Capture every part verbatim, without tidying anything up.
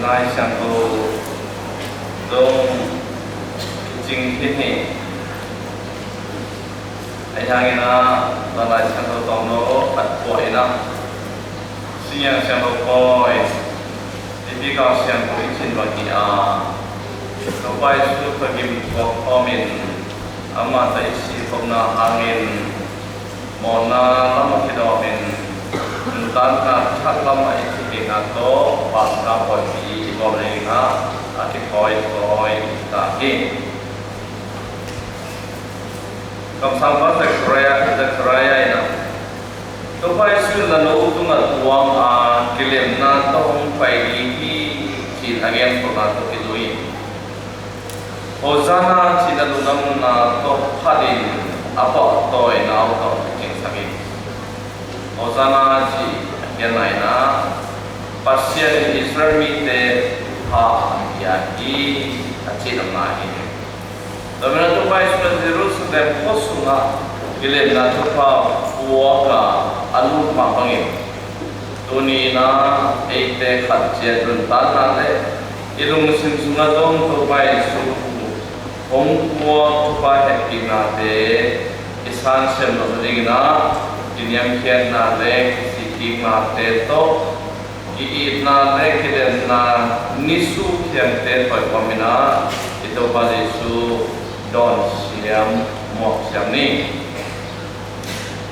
Lai Siangtho zong kicing khin hi. Ahi hangin ah, tua Lai Siangtho tawng lo khat puah in ah, Siang Siangtho pawi, Nipi Kal Siangtho i cin bang hi a, Topa Jesu tawh gim thuak khawmin, amah tawh i sih khopna hangin, mawhna lamah kidawmin, nuntakna thak lamah i thukikna tawh Paska pawipi i bawl dingin ah a kithawithawi i ta hi. Kamsangpa Zechariah, Zechariah in ah, Topa Jesu in na lo tungah tuang a, kilemna tawh hong pai ding hi, ci-in a gen khopna tawh kizui. Hosanna cih na lungdamna tawh phatin a pahtawi na uh tawh kicingsak hi. Hosanna cih a kiatna in ah, Pasian in Israel mite thupha a pia hi, a cih lamna hi. Tua manin ah Topa Jesu in Jerusalem khua sungah kilemna thupha puak a, a lut mah bangin, tuni in ah eite khat ciat nuntakna le i lungsim sungah zong Topa Jesu hong puak thupha hehpihna te i san sem lo dingin ah, kiniamkhiatna le kisikkikna te tawh, ki-itna le kilemna ni sukhiangte tawh i pom in ah, i Topa Jesu dawn siam, muak siam ni.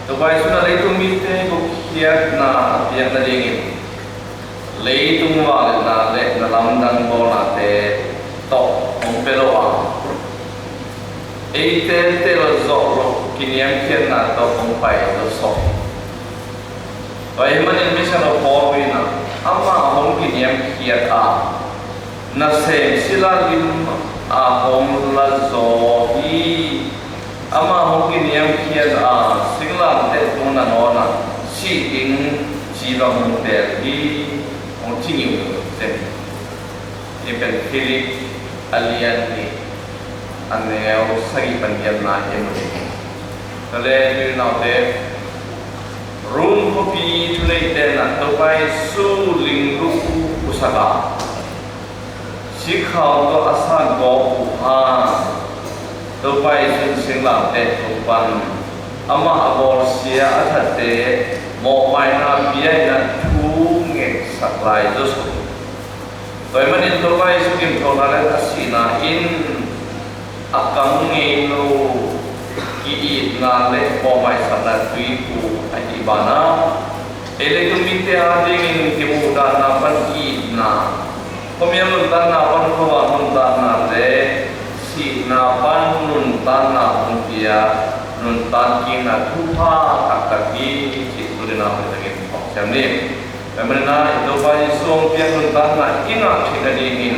Topa Jesu in ah leitung mite gupkhiatna a piak nadingin, leitung vangliatna le na lamdang bawlnate tawh hong pia lo a, eite teel zawh loh kiniamkhiatna tawh hong pai zawsop. Tua ahih manin Misiangtho Paul in ah, amah hong kiniamkhiat a, nasem sila lim a hong la zaw hi. Amah hong kiniamkhiat a, singlamteh tung na nawn a, sih ding ci bang hong teel hi, hong ci ngiungeu zen hi. Hih pen Philip a lian nih, a neu sagih pan giatna hi mu ding hi. Tua leh, u le naute, Rome khuapi thuneite in ah Topa Jesu ling luk uh pusak a, sikkhau tawh a san gawp uh hang, Topa Jesu in singlamteh tung pan amah a bawlsia a thatte mawhmaina bia in ah thu ngetsak lai zawsop hi. Tua ahih manin Topa Jesu gimthawkna le a sihna in a kam ngei lo ki-itna le mawhmaisakna tuiphum ahih banah, ei leitung mite adingin kimuhdahna pan itna, khuamial nuntakna pan khuaval nuntakna le sihna pan nuntakna hong pia, nuntak kikna thupha taktak hi, cih tuni-in ah hoih takin phawk siam ni. Tua ahih manin ah, i Topa Jesu hong piak nuntakna i ngah theih nadingin,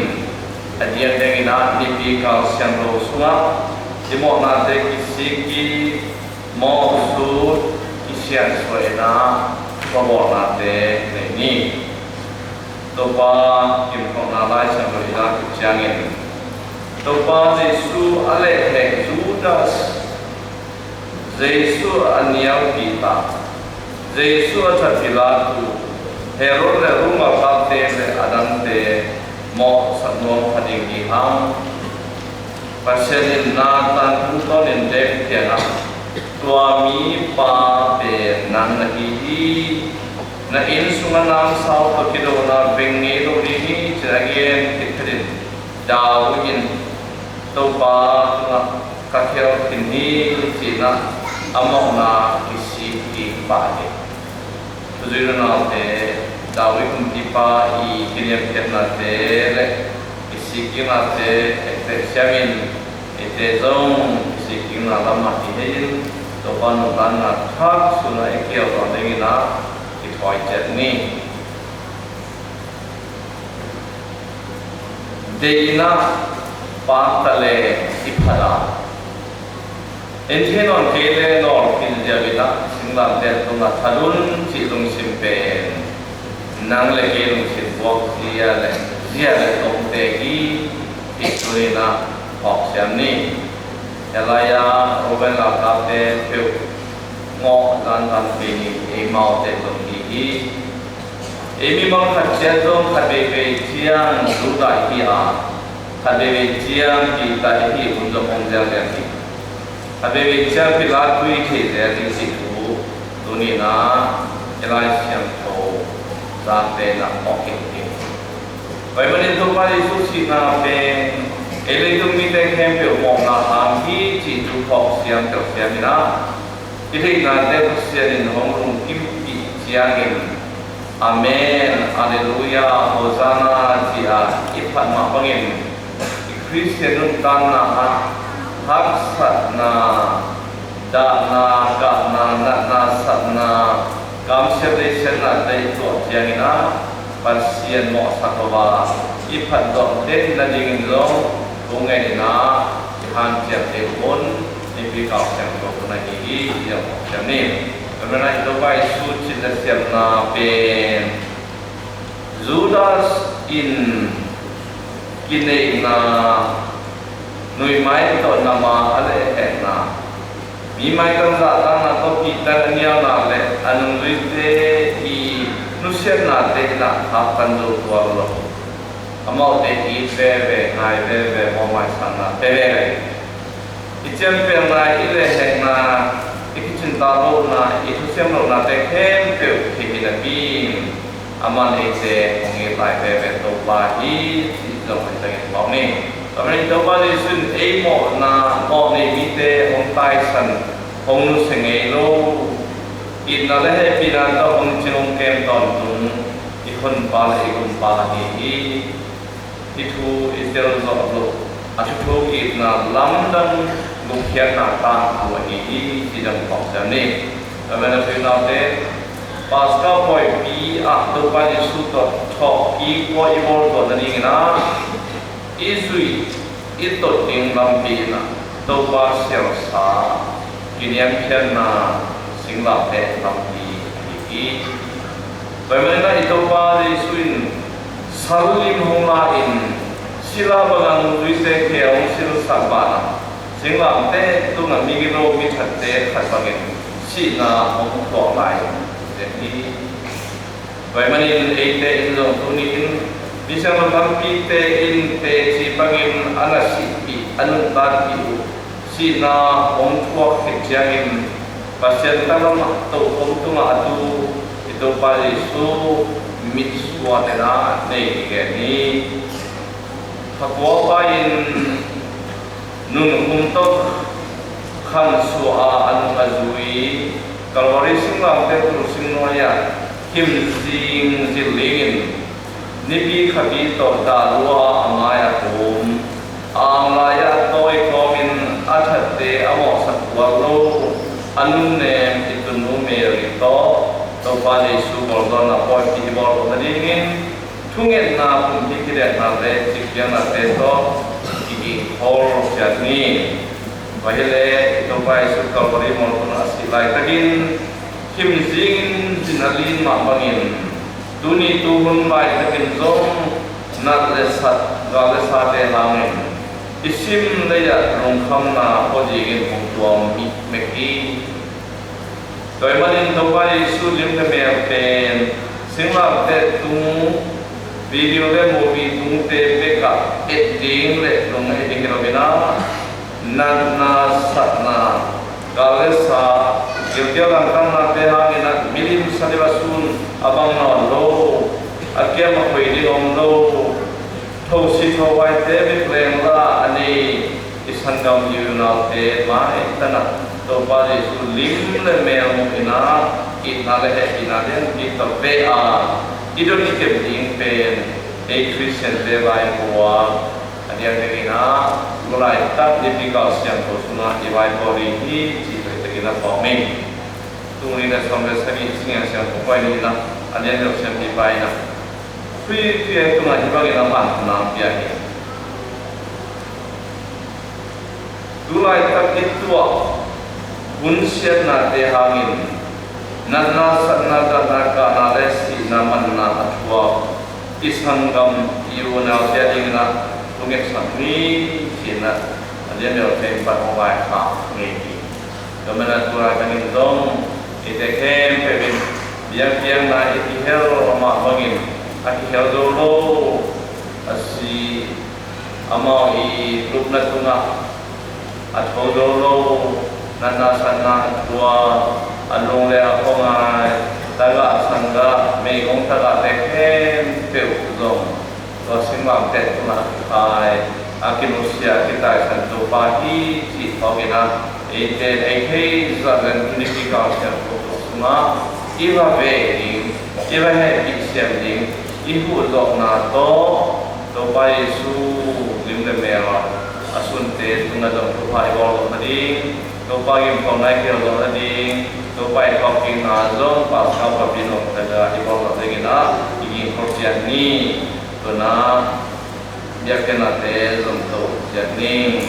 a diakdiakin ah Nipi Kal Siangtho sungah i mawhnate kisik, kimawhsut, kisiansuah in ah, khuabawlnate nei ni. Topa gimthawkna Lai Siangtho i lak khit ciangin, Topa Jesu a lehhek Judas, Jesu a nial Peter, Jesu a that Pilatu, Herod le Roma galkapte le a dangte mawhsak nuam kha ding hi hang. Pasian in Nathan tungtawnin David kiangah, tua mipa pen nang na hi hi. Na inn sungah namsau tawh kidona beng ngei lo ding hi, ci-in a gen khit phetin David in Topa tungah ka khel khin hi, ci-in ah a mawhna kisik kik pah hi. Thuzui unaute, David kumpipa i kiniamkhiatnate le kisikkiknate ekteh siamin, eite zong kisikkikna lamah i hei-in, Topa nuntakna thak sungah i kiau zaw dingin ah i thawi ciat ni. Deihna pakta le i phat a, en thei nawn kei le nawl khin ziau in ah, singlamteh tungah that un cih lungsim pen nang le kei lungsim buak zia le, zia le tongte hi, cih tuni-in ah phawk siam ni. Hih lai-ah Rome galkapte peuh ngawh zanzan pen in eimaute zong hi hi. Ei mi bang khat ciat zong khat veivei ciang Judah i hi a, khat veivei ciang Peter i hi hun zong om ziangziang hi. Khat veivei ciang Pilat tui thei zel ding cih thu tuni-in ah i Lai Siangtho zangte in ah hawh kik hi. Tua ahih manin Topa Jesu sihna pen ei leitung mite khempeuh mawhna hang hi cih thu phawk siam tel siam in ah, i theihnate Pasian in hong lungkimpih ciangin, Amen, Alleluia, Hosanna, ci-a i phat mah bangin i Khristian nuntakna ah haksatna, dahna, kahna, natna, satna, kamsiat leisiatnate i tuah ciangin ah Pasian mawhsak lo a i phat zawh den nadingin zong thu ngen in ah i hanciam ding hun Nipi Kal Siangtho hun ahi hi, ci-a phawk siam ni. Tua manin ah i Topa Jesu cih le siamna pen Judas in kineihna, nuihmai tawh nama a lehhekna, mi maitam zahtakna tawh Peter a nialna le a nungzuite i nusiatnate in ah khaktan zo tuan lo. Amaute it veve, ngai veve, mawhmaisakna pe veve. I ciampelna, i lehhekna, i kicingtal lohna, i thusiam lohnate khempeuh thei hi napi in aman eite hong it lai veve Topa hi, cih zong hoih takin phawk ni. Tua manin Topa Jesu in ei mawhna, mawh nei mite hong taisan, hong nusia ngei lo, itna le hehpihna tawh hong cing hong kem tawntung i Honpa le i Gumpa ahi hi. Hih thu i tel zawh loh a thuthuk itna lamdang gupkhiatna tangthu ahi hi, ci dang phawk siam ni. Tua manin a, unaute, Paska pawipi ah Topa Jesu tawh thawhkik khua i bawl zawh nadingin ah i zuih i tot ding lampi in ah Topa sialsa kiniamkhiatna singlamteh lampi ahi hi. Tua ahih manin ah i Topa Jesu in sal lim hong la in sila bang a nungzuite khe hong silsak banah singlamteh tungah migilo mithatte khat bangin sihna hong thuak lai zen hi. Tua ahih manin eite in zong tuni-in misiangtho tampite in teci bangin a na sihpih, a nuntakpih uh sihna hong thuak khit ciangin Pasian tanglam ah tokhom tungah a tu i Topa Jesu mitsuan in ah nei kigen hi. Kha kua pa in nunkhum tawh khansuah a, a nung a zui, Kalvari singlamteh tul sing nuai-ah him zing zilling in, nipi khabi tawh dah lua a mai-ah tum, a anglai-ah tawi kawmin a thatte a mawhsak tuan lo, a nunnem i tunu Mary tawh Topa Jesu bawlzawnna pawipi i bawl loh nadingin thungetna, pumpi kidekna le cikpiaknate tawh kigingkhol ciat ni. Tua hileh i Topa Jesu Kalvari mualpho ah a sih laitakin him zingin zin a lin mah bangin tuni tuhun laitakin zong nat le sat, gal le sate hangin i sim lei-ah lungkhamna pua zingin hong tuam mihmeh hi. Tua ahih manin Topa Jesu lim le mel pen singlamteh tung, video le movie tungte bekah et ding le lungngaih ding hi loin ah, natna, satna, gal le sa, gilkial langkhangnate hangin ah milim sa ding a sun a bang nawn lo, a kiam a khoi ding om lo, thosi thovaite bek lengla a nei i sanggam i unaute maitan ah Topa Jesu lim le mel mu in ah itna le hehpihna lianpi tawh ve a, i dot i kep ding pen ei Khristiante vai pua a, a diakdiakin ah tu laitak Nipi Kal Siangtho sungah i vaipawl ding hi, cih hoih takin a phawk ni. Tul nih le sawm le sagih Singiang Siangtho Pawi ni in ah, a lian deuh Siampi pa in ah, Khrih, Khrih tungah hih bangin a manpha nang pia hi. Tu laitak i tuah hun siatnate hangin natna, satna, dahna, kahna le sihna manna a thuak i sanggam i unaute a dingin ah thungetsak ni, ci-in ah a lian deuh pen pan hong vaikhak ngei hi. Tua manin ah tu laitak in zong eite khempeuh in Biakpiakna i kihel amah bangin a kihel zo lo a si. Amau i lupna tungah a tho zo lo, natna satna a tua, a lung le a khuangai, tagah sanggah, meigong tagahte khempeuh zong tua singlamteh tungah a kikhai, a kinusia, a kitaisan Topa hi cih phawkin ah, eite ei thei zah zen tuni kikal siangtho sungah i va ve ding, i va hehpih siam ding, i huh zawhna tawh Topa Jesu lim le mel a sunte tungah zong thupha i bawl zawh nading, Topa gimkhawmna i kihel zawh nading, Topa i thawhkikna zong Paskha papi nong tagah i bawl zawh dingin ah i gingkhol ciat ni. Tuna biakpiaknate zong to ciat ni.